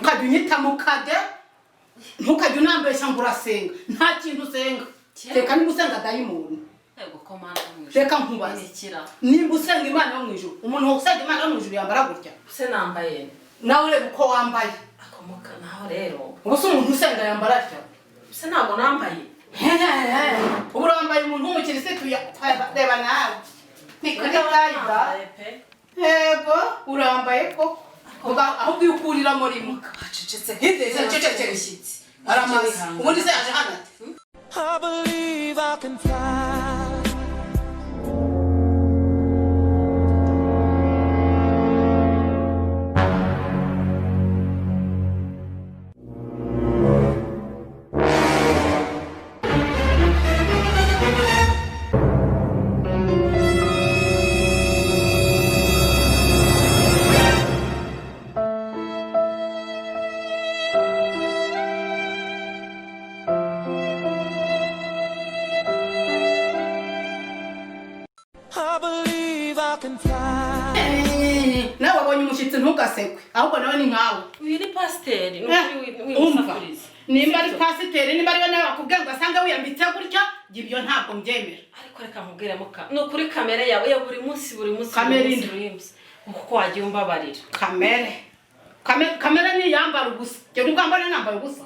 Ntukajya unyita mukade, ntukajya unambeshya ngo urasenga. Nta kintu usenga. Reka, niba usenga dayimoni. Yego ko Mana yo mu ijuru. Reka nkubaze. Inikira. Nimba usenga Imana yo mu ijuru, umuntu usenga Imana yo mu ijuru yambara gutya? Se nambaye? Nawe ureba uko wambaye. Akomoka naho rero. Ubu se umuntu usenga yambara atya? Se ntabwo nambaye? Ubu urambaye umuntu w'umukirisitu reba nawe, ni kuri tayida. Nambaye pe. Yego, urambaye koko. Ahubwo iyo ukuriramo rimwe. Wacecetse. Cecekere. Aramaze. Ubundi se yaje hano ate? I believe I can fly. I believe I can fly. Nawe wabonye umushyitsi, ntugasekwe. Ahubwo nawe ni nkawe. Uyu ni pasiteri, ni ukuri. Umva. Wimusakuriza. Nimba ari pasiteri, nimba ari we nawe wakubwiye ngo asange wiyambitse gutya, jya ibyo ntabwo mbyemera. Ariko reka nkubwire muka, ni ukuri kamere yawe ya buri munsi, buri munsi, Kamere buri munsi, inde? buri munsi, kuko wagiye umbabarira. Kamere, kamere ni iyambara ubusa. Jya ubwo mbona nambaye ubusa,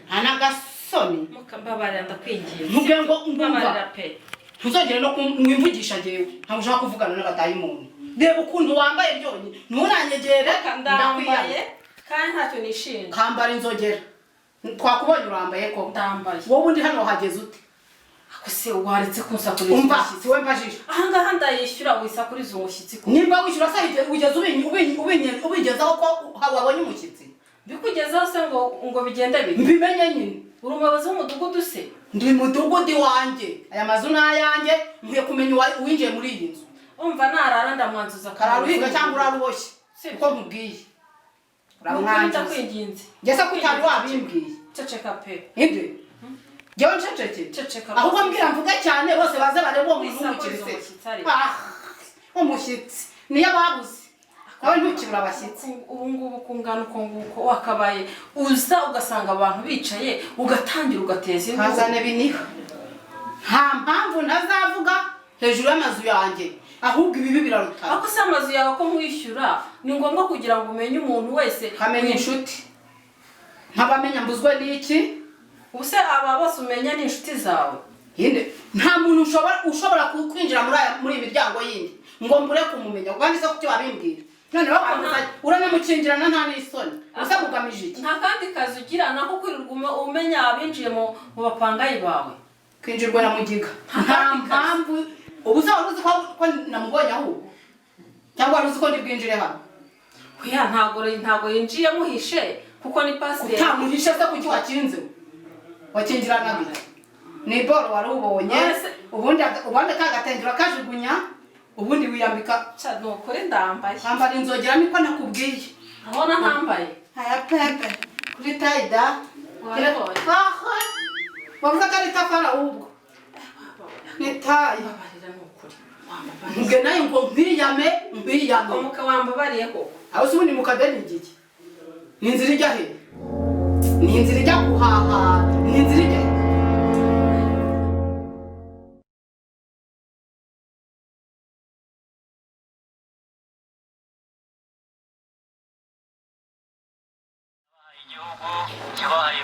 nta n'agasoni. Muka, mbabarira, ndakwinginze. Nkubwiye ngo ngumva. Mbabarira pe. Ntuzongere no kumwivugisha. Njyewe ntabwo ushaka kuvugana n'abadayimoni. Reba ukuntu wambaye byonyine. Nturanyegere. Muka, ndambaye kandi ntacyo nishinja. Kambara inzogera. Twakubonye, urambaye ko. Ndambaye. Wowe undi hano wahageze ute? Ako se waretse kunsakuriza Umva. umushyitsi? Si we mbajije. Ahangaha ndayishyura, wisakuriza umushyitsi ko. Nimba wishyura se, ugeze ubigezaho ko wabonye umushyitsi? Bikugezeho se ngo bigende bite? Mbimenye nyine. Uri umuyobozi w'umudugudu se? Ndi mudugudu wanjye, aya mazu ni ayanjye. Nkwiye kumenya uwinjiye muri iyi nzu. Umva, narara ndamwanzuza. Karara uhinga cyangwa urara uboshye. Sibyo. Uko nkubwiye. Ni ukuri. Uramwanduza. Ndakwinginze. Njye se ko utari wabimbwiye? Ceceka pe. Inde? Njyewe nceceke? Ceceka. Ahubwo mbwira mvuge cyane, bose baze barebe uwo muntu Wisakuriza w'umukirisitu. umushyitsi ariko. Ah, umushyitsi niyo babuze. Nawe ntukibura abashyitsi. Ubu ngubu kungana uko nguko, wakabaye uza ugasanga abantu bicaye, ugatangira ugateza induru. Nkazana biniha. Nta mpamvu ntazavuga hejuru y'amazu yanjye. Ahubwo ibibi birarutana. Ariko se amazu yawe ko mwishyura, ni ngombwa kugira ngo umenye umuntu wese? Nkamenya inshuti, nkabamenya. Mbuzwe n'iki? Ubu se aba bose umenya ni inshuti zawe? Yinde? Nta muntu ushobora kwinjira muri iyi miryango yindi ngo mbure kumumenya. Kandi se kuki wabimbwira none? Bakamuzanye, uranamukingirana, nta n'isoni. Usa ugamije iki? Nta kandi kazi ugira nako kwirirwa umenya abinjiye mu bapangayi bawe? Kwinjirwa na mugiga. Nta Nta kandi kazi. mpamvu. Ubu se wari uzi ko namubonye ahubwo, cyangwa wari uzi ko ndi bwinjire hano? Oya, ntabwo yinjiye muhishe kuko ni pasiteri. Utamuhishe se, kuki wakinze? Wakingiranaga iki? Ni boro wari ubonye. None se- Ubundi ka gatenge urakajugunya, ubundi wiyambika. Ca, ni ukuri ndambaye. Kwambara inzogera niko nakubwiye. Ndabona ntambaye. Aya pepe kuri tayida. Wabibonye? Aho wavuze ko ari itafari, ahubwo ni tayi. Mbabarira, ni ukuri, wambabariye. Mbwe nawe ngo nkwiyame, nkwiyame. Umuka, wambabariye koko. Aho se ubundi mukadeni igiki? Ni inzira ijya he? Ni inzira ijya guhaha? Ni inzira ijya he? Igihugu kibaye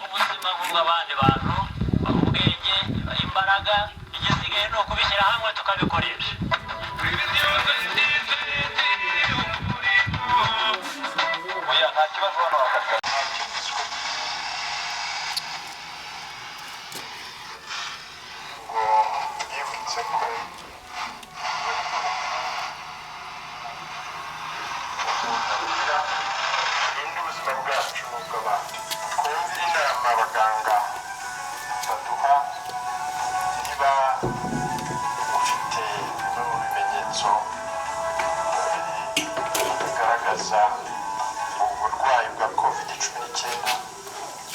ubuzima nk'ubw'abandi bantu, baha ubwenge, baha imbaraga. Igisigaye ni ukubishyira hamwe tukabikoresha. Oya, nta kibazo hano hakaza. Ngo yibutse ko agira turinde ubuzima bwacu n'ubw'abandi, twumvire inama abaganga baduha. Niba ufite bimwe mu bimenyetso bigaragaza uburwayi bwa COVID-19,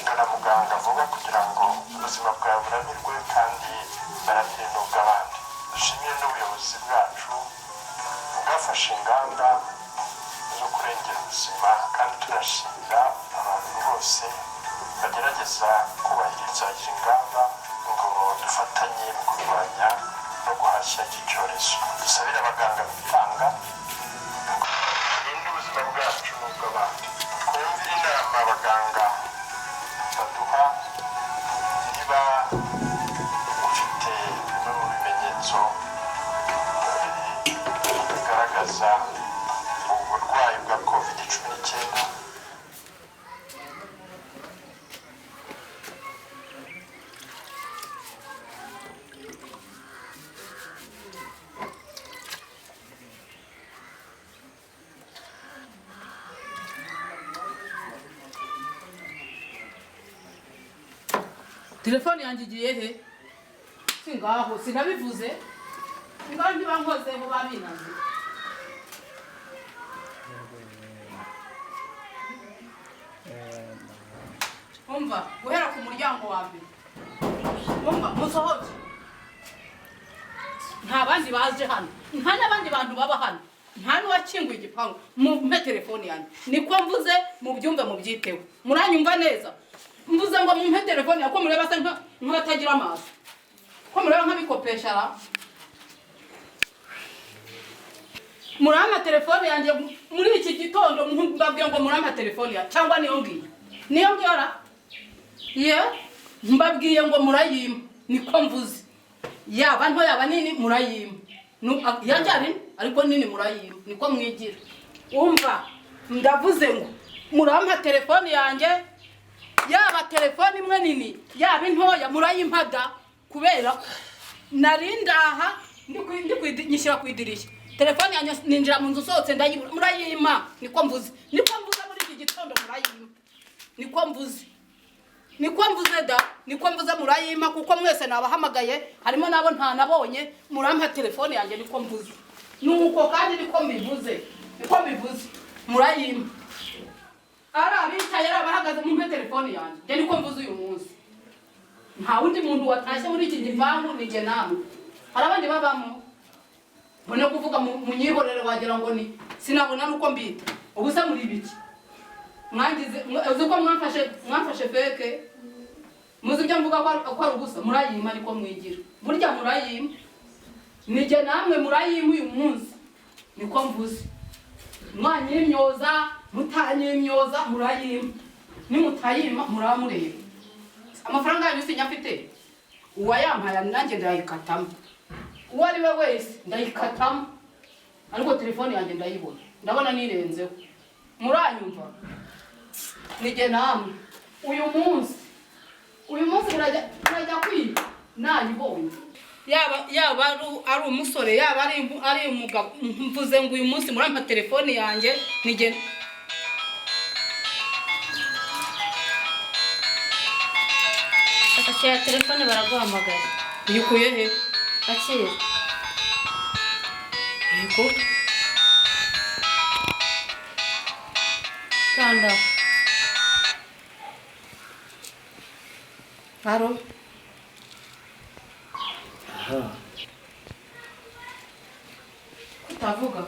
gana muganga vuba kugira ngo ubuzima bwawe buramirwe kandi baramire n'ubw'abandi. Dushimire n'ubuyobozi bwacu bwafashe ingamba zo kurengera ubuzima, kandi tunashimira bose bagerageza kubahiriza izi ngamba ngo dufatanye mu kurwanya no guhashya iki cyorezo. Dusabire abaganga bitanga, turinde ubuzima bwacu n'ubw'abandi, twumvire inama abaganga baduha. Niba ufite bimwe mu bimenyetso bigaragaza uburwayi bwa COVID-19. Telefone yanjye igiye he? Singaho sinabivuze, ngaho ntibankozeho babinaze. Umva, guhera ku muryango wa mbere, umva, musohoke. Nta bandi baje hano, nta n'abandi bantu baba hano, nta n'uwakinguye igipangu. Mumpe telefone yanjye, niko mvuze. Mubyumve, mubyiteho. Muranyumva neza? Mvuze ngo mumpe telefone yawe. Ko mureba se nk'abatagira amaso? Ko mureba nk'abikopesha ra? Murampa telefone yanjye muri iki gitondo. Mbabwiye ngo murampa telefone yanjye cyangwa niyo ngiyo, niyo ngiyo ra? Ye, mbabwiye ngo murayima, niko mvuze. Yaba nto, yaba nini, murayima. Yanjye ari ariko nini, murayima, niko mwigira. Umva, ndavuze ngo murampa telefone yanjye, yaba telefone imwe nini, yaba intoya, murayimpa da. Kubera ko nari ndaha nyishyira ku idirishya telefone yanjye, ninjira mu nzu, usohotse ndayibura. Murayima, niko mvuze, niko mvuze. Muri iki gitondo murayima, niko mvuze, niko mvuze da, niko mvuze. Murayima, kuko mwese nabahamagaye, harimo n'abo ntanabonye. Murampa telefone yanjye, niko mvuze. Nuko kandi niko mbivuze, niko mbivuze. Murayima, ari abicaye, ari abahagaze, mumpe telefone yanjye. Njye niko mvuze. Uyu munsi nta wundi muntu watashye muri iki gipangu, ni njye namwe. Hari abandi babamo? Mbone kuvuga munyihorere, wagira ngo ni sinabona nuko mbita. Ubu se muri biki mwangize? Uzi ko mwamfashe feke? Muzi ibyo mvuga ko ari ubusa. Murayima, ariko mwigira burya murayima. Nijye namwe, murayima uyu munsi, niko mvuze. Mwanyimyoza, mutanyimyoza, murayima. Nimutayima muraba mureba. Amafaranga yanyu sinyafite. Uwayampaye nanjye ndayikatamo, uwo ari we wese ndayikatamo, ariko telefone yanjye ndayibona, ndabona nirenzeho. Muranyumva? Nijye namwe. Uyu munsi, uyu munsi burajya kwiga nayibonye. Yaba ari umusore, yaba ari umugabo, mvuze ngo uyu munsi murampa telefone yanjye, nijye. Akira telefone, baraguhamagaye. Uyikuye he? Akira. Yego. Kanda. Allô? Kutavuga.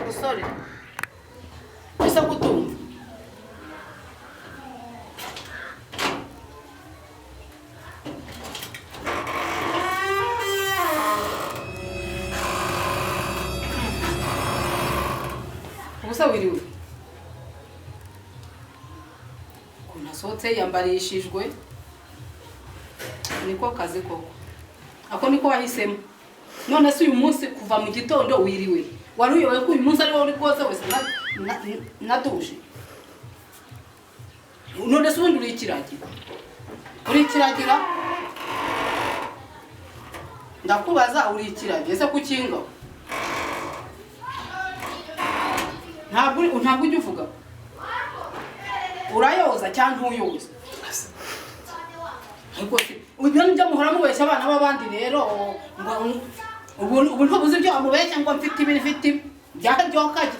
Musore, bisa kutumva? Ubusa wiriwe? Asohotse yambarishijwe. Niko kazi koko. Ako niko wahisemo. None se uyu munsi kuva mu gitondo wiriwe. Wari uyobewe ko uyu munsi ari wowe uri bwoze wese na dushe. None se ubundi uri ikiragira? Uri ikiragira? Ndakubaza, uri ikiragira? Ese kukinga? Ntabwo ujya uvuga. Urayoza cyangwa ntuyoza? Ariko se ibyo nibyo muhora mubeshya abana b'abandi rero, ngo ubu ntubuze ibyo wamubeshya ngo mfite ibi, mfite ibi byaryokaje.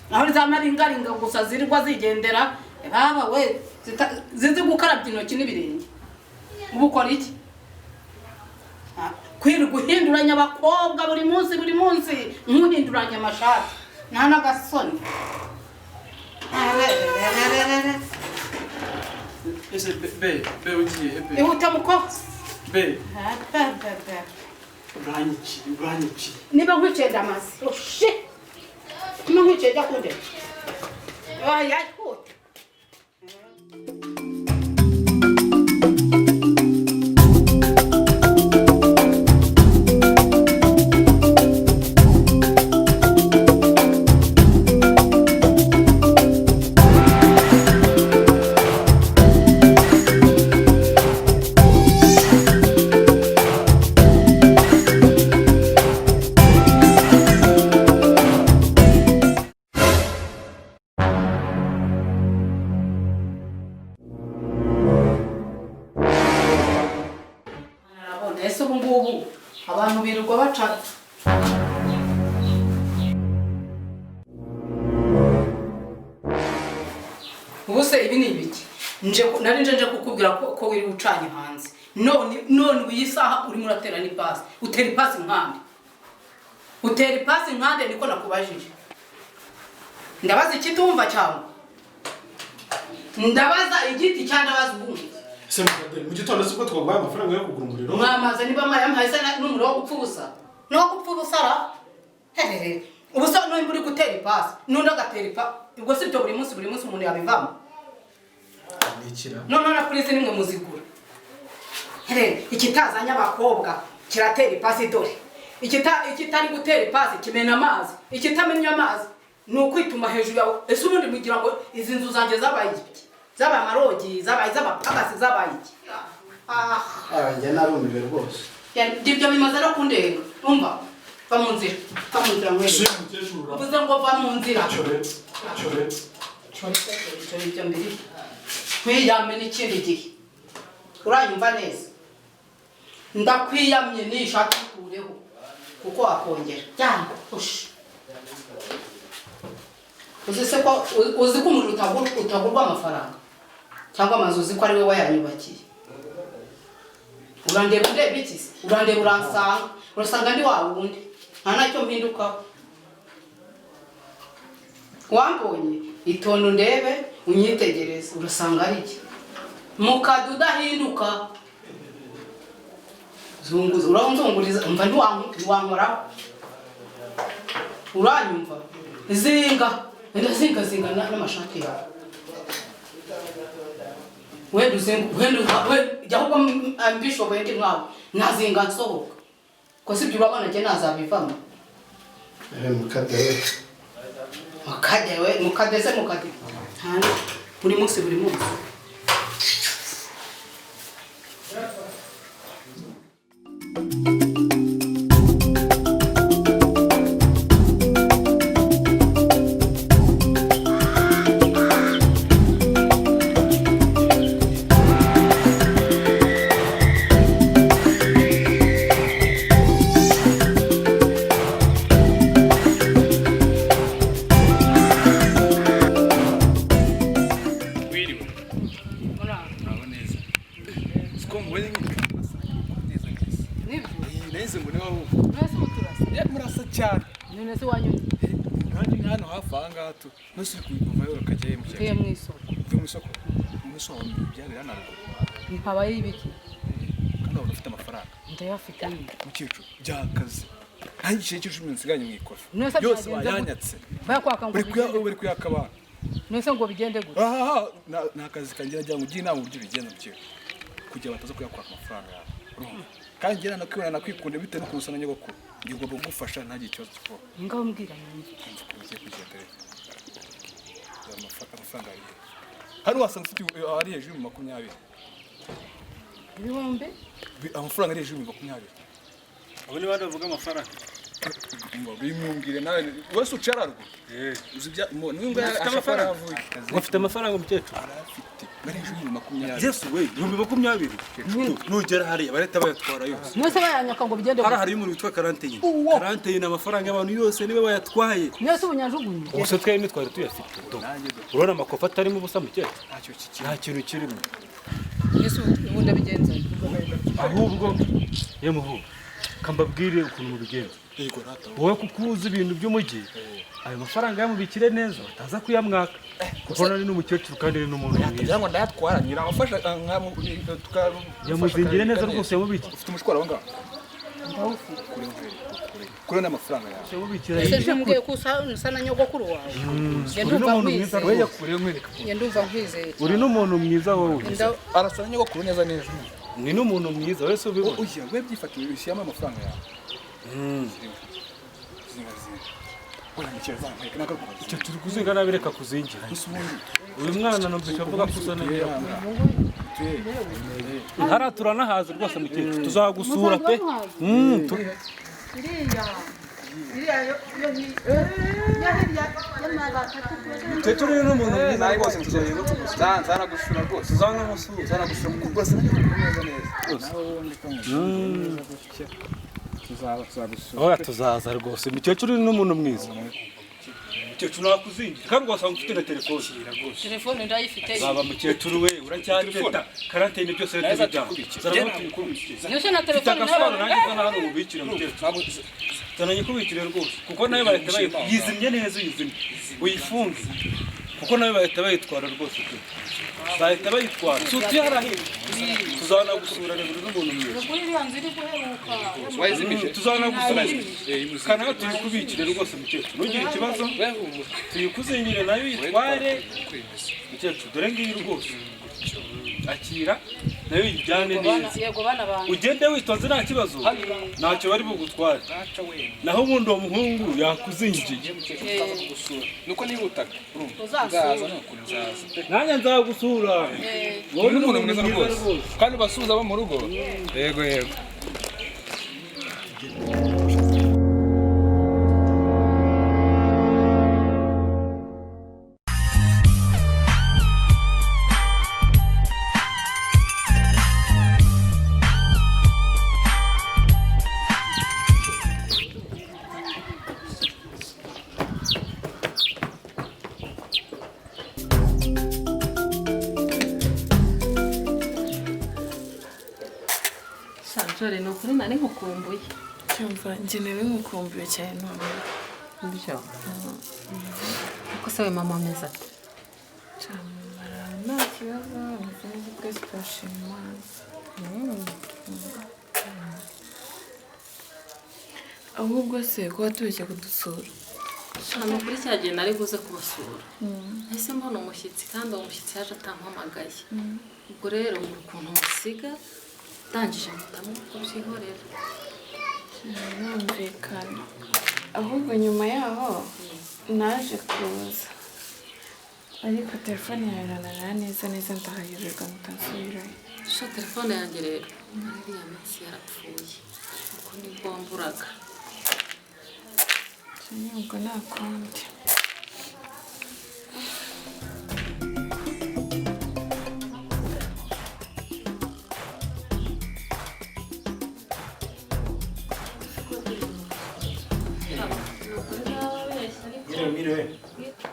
Naho za maringaringa gusa zirirwa zigendera baba we zizi gukarabya intoki n'ibirenge. Ubu ukora iki? Kwirirwa uhinduranya abakobwa buri munsi buri munsi, nkuhinduranya amashati, nta n'agasoni. Ese be ugiye he be? Ihute muko. Be uranyiciye, uranyiciye. Niba nkwiciye ndamaze ushe, niba nkwiciye jya kundeba. Oya, ihute. Arabona ese ubu ngubu abantu birirwa baca. Ubu se ibi ni ibiki? Nari nje kukubwira ko wiri ucanye hanze, none ubu iyi saha urimo uratera n'ipasi. Utera ipasi nkande? Utera ipasi nkande? Niko nakubajije. Ndabaza ikitumva cyangwa ndabaza igiti cyangwa ndabaza ubundi? Ese mukadere, mu gitondo sibwo twaguhaye amafaranga yo kugura umuriro? Mwamaze niba mwayamuhaye se n'umuriro wo gupfa ubusa, ni uwo gupfa ubusa ra. Hehehe, ubusa. Nimba uri gutera ipasi n'undi agatera ipasi, ubwo si byo buri munsi buri munsi umuntu yabivamo? Ni ikira. Noneho na purize nimwe muzigura. Hehe, ikitazanye abakobwa kiratera ipasi. Dore ikitari gutera ipasi kimena amazi, ikitamennye amazi ni ukwituma hejuru yawe. Ese ubundi mugira ngo izi nzu zanjye zabaye iki? Zabaye amarogi? Zabaye iz'abapagasi? Zabaye iki? Ah. Ah, njye narumiwe rwose. Ibyo bimaze no kundenga. Umva, va mu nzira, va mu nzira Ese nkwereke. uyu mukecuru ura Uvuze ngo va mu nzira. Cyore, cyore. Cyore, cyore, ibyo mbiri nkwiyame n'ikindi gihe. Uranyumva neza? Ndakwiyamye, nishaka ikureho kuko wakongera cyangwa ushi. Uzi se ko uzi ko umuriro utagurwa amafaranga cyangwa amazu? Uzi ko ari we wayanyubakiye? Urandeba undeba iki se? Urandeba uransanga, urasanga ndi wa wundi, nta nacyo mpindukaho. Wambonye itonde, undebe, unyitegereze, urasanga ari iki mukadu udahinduka. Zunguza, uranzunguriza. Umva, ntiwankoraho. Uranyumva? Zinga, ndazingazinga n'amashati yawe. Wenda uzinga, wenda jya ahubwo mbishoboye ndi nkawe nazinga nsohoka, ko sibyo? Urabona njye nazabivamo. Eh, mukadere. Mukade we, mukade se, mukade. Nta buri munsi buri munsi. Wiriwe. Uraho neza? Siko mubonye nk'uko neza neza. Nibyo. Iyi nahise ngo niba wumva. Mwese ubu turasa. Eh, murasa cyane. None se wanyumva? Nanjye ni hano hafi aha ngaha tu. Nose uri kuvayo ukajya mu Mvuye mu isoko. Uvuye mu isoko? Mu isoko byabera hano haruguru. Habaye ibiki? Kandi wabona ufite amafaranga. Ndayafite nyine. Mukecuru, byakaze. Nanjye igiceri cy'icumi nsigaranye mu ikofi. None se Yose byagenze gute? bayanyatse. Bayakwaka ngo Bari bigende. bari kuyaka abantu. Nese ngo bigende gute? Aha ni akazi kanjye, nagira ngo ugire inama uburyo ubigenza mukecuru, kugira bataza kuyakwaka amafaranga yawe, urumva? Kandi njye nakwibona nakwikunda bitewe n'ukuntu usa na nyogokuru, njye ugomba kugufasha ntagire ikibazo kibaho. Ngaho mbwira numve. Umva ukuntu ugiye kugenda rero. Amafaranga ari he? Hano wasanga ufite ari hejuru y'ibihumbi 20. Ibihumbi? Amafaranga ari hejuru y'ibihumbi 20. Abo ni bande bavuga amafaranga? Ngo bimwumvire nawe wese ucara ruguru. Uzi ibya niba Ufite amafaranga? Ufite amafaranga mukecuru? Arafite. Ari hejuru y'ibihumbi 20. Yesu we, 20,000. Nugera hariya barahita bayatwara yose. Mwese bayanyaka ngo bigende Hariya gute? hariyo umuntu witwa Karanteyini. Karanteyini amafaranga y'abantu yose niwe bayatwaye. Mwese ubunyajugunye. Ubuse twari ntitwari tuyafite. Urabona amakofa atarimo ubusa mukecuru? Nta kintu kirimo. Mwese ubundi abigenza. Ahubwo yemuhu kambabwire ukuntu mubigenza. Wowe kuko uzi ibintu by'umujyi, ayo mafaranga yamubikire neza bataza kuyamwaka, kuko nari n'umukecuru kandi ni n'umuntu mwiza. Kugira ngo ndayatwara nyiramufasha Yamuzingire neza rwose yamubikire. Ufite umushwara aho ngaho? Ndawufite. Kure n'amafaranga yawe. Yamubikira. Ese je mbwiye ko usa na nyogokuru wawe? Njye Uri ndumva n'umuntu mwiza nkwizeye. rwose. Kure nkwereka. Njye ndumva nkwizeye. Uri n'umuntu mwiza wowe. Arasa na nyogokuru neza neza. Ni n'umuntu mwiza wese ubibona. Oya, we byifatire ushyiramo amafaranga yawe. Zinga zinga. Icyo turi kuzinga nabi, reka kuzingira. Uyu mwana numvise avuga ko usa na nyirakuru. Hariya turanahazi rwose mukecuru, tuzagusura pe. Mukecuru uyu ni umuntu mwiza rwose, tuzagenda tugusura. Nzanagusura rwose. Tuzanamusura. Nzanagusura kuko rwose neza neza. Oya tuzaza rwose, mukecuru ni n'umuntu mwiza. Mukecuru nakuzingira kandi ugasanga ufite na telefone. Telefone ndayifite. Zaba mukecuru we uracyateta. Karanteyini byose leta bijyamo. Mwese na Mfite telefone agasobanuro nanjye nzana hano mubikire mukecuru. Nzana nyikubikire rwose kuko nayo bahita bayitwara. Yizimye neza uyizimye. Uyifunge. Kuko nayo bahita bayitwara rwose pe. Bahita bayitwara. Si utuye hariya hirya. Tuzanagusura rero uri n'umuntu mwiza. Kuri iriya nzu iri guheruka. Wayizimije? Tuzanagusura. Kana tuyikubikire rwose mukecuru. Ntugire ikibazo. Tuyikuzingire nayo uyitware. Mukecuru dore ngiyi rwose. Akira nayo uyijyane neza. Yego bana banjye. Ugende witonze nta kibazo. Ntacyo bari bugutware. Naho ubundi uwo muhungu yakuzingiye. Nuko nihutaga. Uzasura. Nanjye nzagusura. Wowe ni umuntu mwiza rwose. Kandi basuhuza abo mu rugo. Yego yego. Sanjore, ni ukuri nari nkukumbuye. Cyumva njye nari nkukumbuye cyane none. Nibyo. Ariko se we mama ameze ate? Cyamara nta kibazo, ameze neza twese turashima Imana. Ahubwo se kuba tubeshya kudusura? Ni ukuri cya gihe nari buze kubasura. Nahise mbona umushyitsi kandi uwo mushyitsi yaje atampamagaye. Ubwo rero muri ukuntu musiga ndangije mpitamo kubyihorera. Birumvikana. Ahubwo nyuma yaho naje kuza. Ariko telefone yawe irananira neza neza ndahayoberwa mpita nsubirayo. Sha telefone yanjye rero muri iriya minsi yarapfuye. Uko nibwo wamburaga. Ubwo nta kundi. Mwiriwe.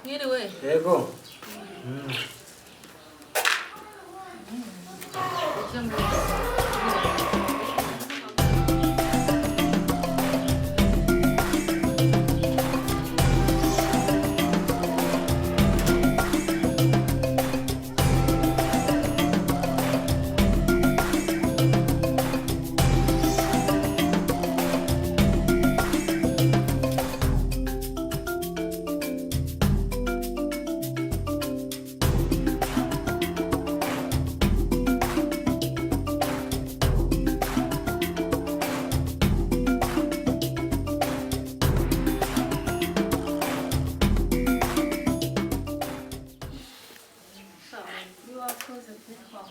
Mwiriwe. Yego.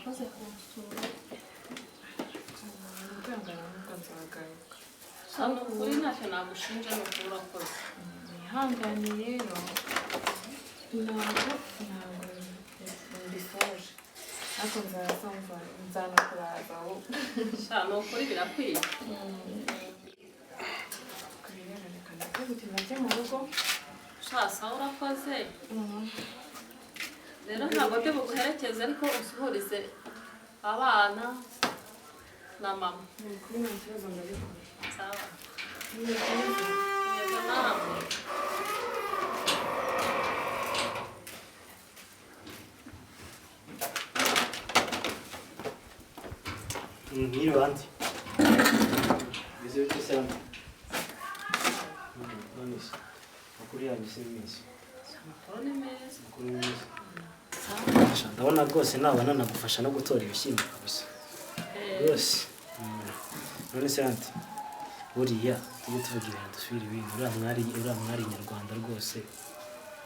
Wakoze kunsura. Ndangana nubwo nzagaruka. Hano kuri ntacyo nagushinja ni ukuri urakoze. Mwihangane rero, ntabwo mbisoje ariko nzaza nzanakuraza ahubwo. Sha ni ukuri birakwiye. Rero reka ndeke gutinda njye mu rugo. Sha sawa urakoze. Rero ntabwo ndi buguherekeze ariko usuhurize abana na mama. Ni ukuri nta kibazo ndabikora. Sawa. Ni byiza. Yego nawe. Mwiriwe andi. Bimeze bite se hano? None se amakuru yanyu se meza? Amakuru ni meza. Amakuru ni meza. Sha, ndabona rwose nabana nagufasha no gutora ibishyimbo kabisa. Rwose. None se anti, buriya tujye tuvuga ibintu dusubire ibindi. Uriya mwari nyarwanda rwose,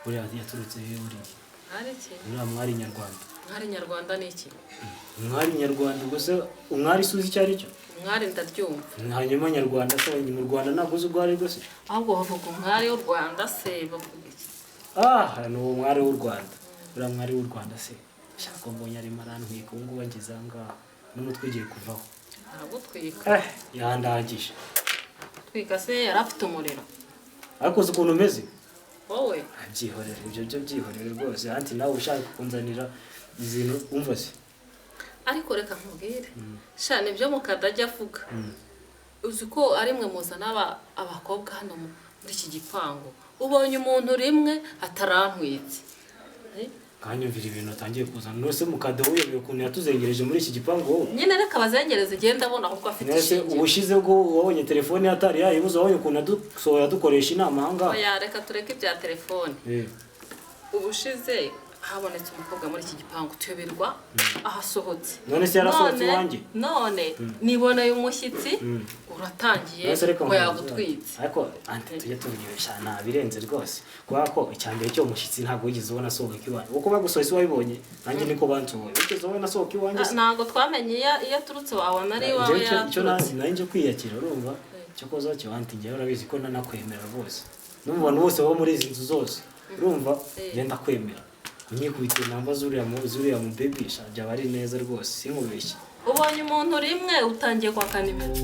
buriya yaturutse he buriya? Mwari iki? Uriya mwari nyarwanda. Mwari nyarwanda ni iki? Umwari nyarwanda ubwo se umwari suzi icyo ari cyo? Umwari ndaryumva. Hanyuma nyarwanda se mu Rwanda ntabwo uzi ubwo ari bwo se? Ahubwo bavuga umwari w'u Rwanda se bavuga iki? Ah, ni uwo mwari w'u Rwanda. Uriya mwari w'u Rwanda se. Shaka mbonye arimo arantwika ubu ngubu ageze aha ngaha. N'umutwe ugiye kuvaho. Aragutwika. Yandangije. Twika se yari afite umuriro. Ariko uzi ukuntu umeze? Wowe? Byihorere, ibyo byo byihorere rwose. Anti nawe ushaka kunzanira izintu umva se. Ariko reka nkubwire. Sha nibyo mukadajya avuga. Uzi ko ari mwe muzana abakobwa hano muri iki gipangu. Ubonye umuntu rimwe atarantwitse. Kanyumvira ibintu atangiye kuzana. Nose mukada uyobewe ukuntu yatuzengereje muri iki gipangu wowe. Nyine reka bazengereze igenda abona ahubwo afite ishinge. Ubushize bwo wabonye telefone yatari yayibuze, wabonye ukuntu adusohoye adukoresha inama aha ngaha. Oya reka tureke ibya telefone. Ubushize habonetse umukobwa muri iki gipangu tuyoberwa ahasohotse. None se yarasohotse iwanjye? None niboneye umushyitsi uratangiye ngo yagutwitse. Ariko ante tujye tuvugisha nta birenze rwose. Kubera ko icyambere cyo umushyitsi ntabwo wigeze ubona asohoka iwanjye. Uko bagusohoye si wabibonye, nanjye niko bansohoye. Wigeze ubona asohoka iwanjye se? Ntabwo twamenye iyo aturutse wabona ari iwawe yaraturutse. Nanjye kwiyakira urumva cyo koza cyo anti njyewe urabizi ko nanakwemera rwose. No mu bantu bose baba muri izi nzu zose urumva ngenda kwemera. Unyikubitiye namba zuriya mu baby sha byaba ari neza rwose sinkubeshye. Ubonye umuntu rimwe utangiye kwaka nimero.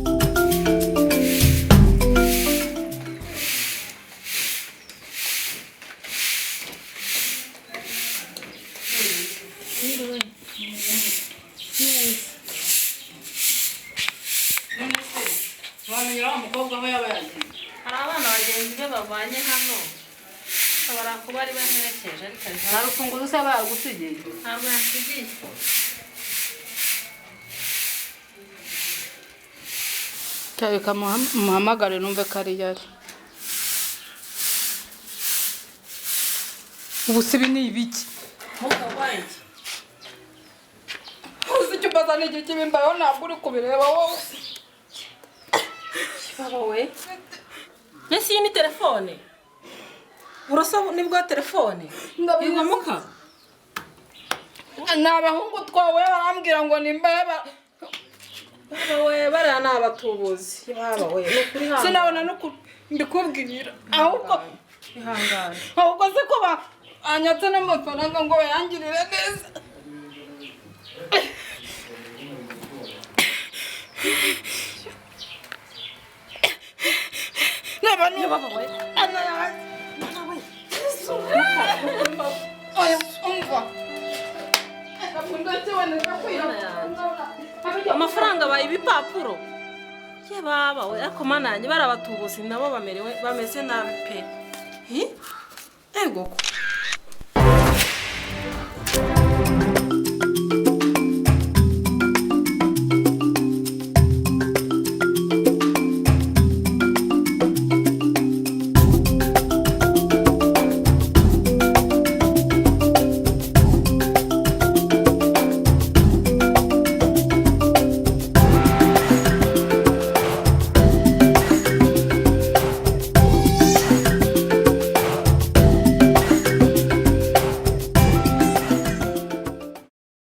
Wamenyera wa mukobwa aho yaba yagiye. Hari abana bagenzi be bavanye hano. Bashobora kuba ari baherekeje ariko nta rufunguzo se bagusigiye? Ntabwo yasigiye. Reka muhamagare numve ko ari yari. Ubu se ibi ni ibiki? Mukabaye iki? Uzi icyo umbaza ni iki kibimbayeho ntabwo uri kubireba wowe. Baba we. Mbese iyi ni telefone? Urasa nibwo telefone? Iwamuka? Ni abahungu twawe barambwira ngo nimba baba we bariya ni abatubuzi. Baba we ni ukuri hano. Sinabona no mbikubwira. Ahubwo ihangane. Ahubwo se ko banyatse n'amafaranga ngo bayangirire neza. Reba niba ana yanjye. Oya umva. Amafaranga baye ibipapuro. Ye baba we ariko mananye barabatubuzi nabo bamerewe bameze nabi pe. Hi? Ego ko.